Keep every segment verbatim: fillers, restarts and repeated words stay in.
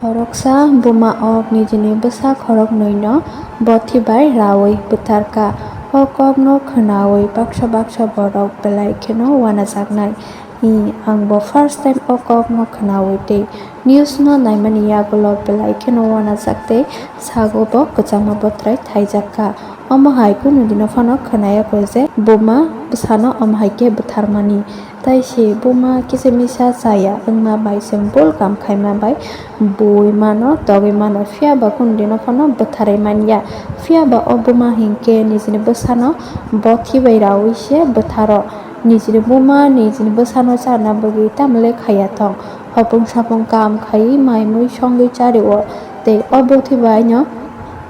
Khoroksa buma ok nijini bwsa khoroknwino bothi bai raui bwtharkha. O kokno khwnaui baksa baksa borok belai kheno wanajaknai. I, ang bo first time o kokno khwnaui tei news no naimani yagulo belai kheno wanajak tei sago bo kwchangma botrai thaijakha. Omo hai kunu dino phano khwnaya kho je buma bwsano omo hai khe bwtharmani. Tai se buma kisa misa chaya wngma bai se bul kam khaima bai bui mano togwi mano, phiya ba kunu dino phano bwtharwi manya. Phiya ba o buma hinkhe nijini bwsano bothi bai raui se bwtharo. Nijini buma nijini bwsano charna bagwi tamle khaiya thong. Hopung sapung kam khaiwi mai mui songwi chario tei o bothi bai no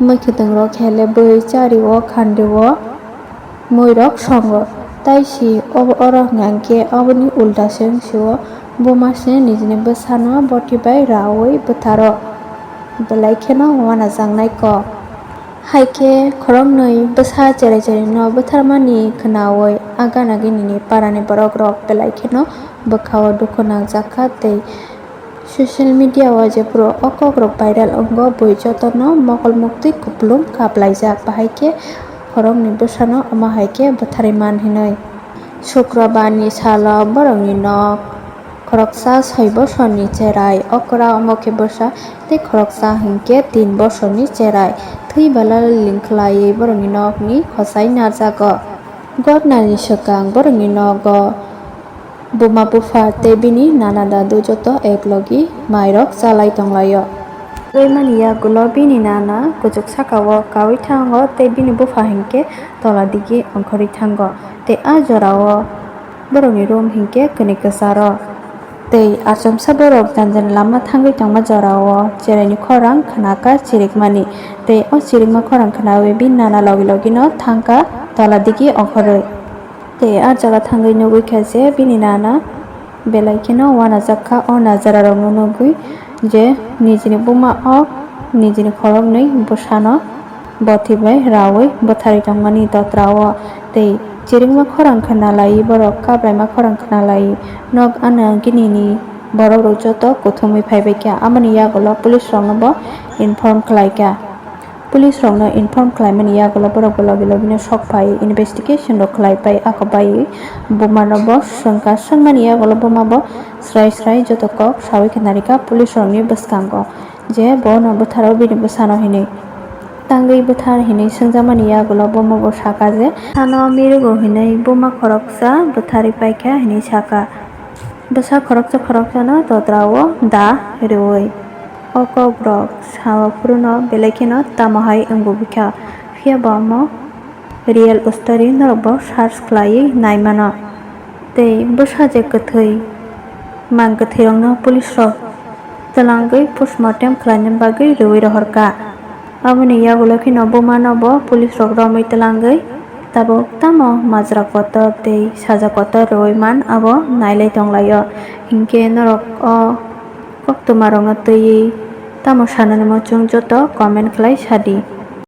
mwkhwtwng rok hele bui chario khanrio. Muirok songo. Tai si obo oro hwnkha hwnkhe oboni ulta se wngsio, buma se nijini bwsano bothi bai raui bwtharo. Belai kheno wanajaknai kok. Hai khe khoroknwi bwsa cherai cherai no bwtharmani khwnaui a gana ginini parani borok rok belai kheno bwkhao dukhu nangjakha tei Social media o jephru o kokrok viral wngo, bui jotono mokol muktwi kupulung kaplaijak, bahai khe khoroknwi bwsano omo hai khe bwtharwi man hinwi. Sukrobar ni salo borokni nok khoroksa soi bosorni cherai okra, omo khe bwsa tei khoroksa hinkhe tin bosorni cherai thwi belai lingkhlaiwi borokni nokni khosai narjago. Gotnani swkang borokni nogo Buma bupha tei bini nana dadu joto ek logi mairok chalai tonglaio. Tei mani yagulo bini nana kuchuk sakao kaui thango tei bini bupha hinkhe tola digi ongkhorwi thango. Tei a jorao borokni room hinkhe kwnwi kwcharo. Tei achomsa borok janjan lama thangwi tongma jorao cheraini khorang khnakha chirikmani. Tei o chirikma khorang khnaui bini nana logi logino thangkha tola digi ongkhorwi. Tei ah jaga thangwi nugwi kha je bini nana belai kheno uanajak kha. O najararokno nugwi je nijini buma o nijini khoroknwi bwsano bothi bai raui bwtharwi tongmani totra o. Tei chirikma khorang khna lai borok, kabraima khorang khna lai nok ano ginini borok rok joto kuthumwi phaibai kha. Amoni yagulo police rokno bo inform khlai kha. Police rokno inform khlaimani yagulo borok bo logi logino sok phai investigation rok khlai pai, ako bai buma no bo swngkha, swngmani yagulo buma bo srai srai joto kok sawi khe narikha police rokni bwskango je bono bwtharo bini bwsano hinwi tangwi bwthar hinwi swngjakmani yagulo buma bo sakha je ano mirugo hinwi buma khoroksa bwtharwi paikha hinwi sakha. Bwsa khoroksa khoroksano totra o da rwui o kokrok sao phuru no belai kheno tamo hai wngwi bwkha, phiya bo omo real story norok bo search khlaiwi nai mano. Tei bwsa je kwthwi mang kwthwirokno police rok twlangwi postmortem khlaina bagwi rwui rohorkha. Aboni yagulo kheno bumano bo police rok romwi twlangwi tabuk tamo majra kotor tei saja kotor rwui man abo nailai tonglaio. Hinkhe norok o koktwma rokno twiwi tamo sanani muchung joto comment khlai sadi.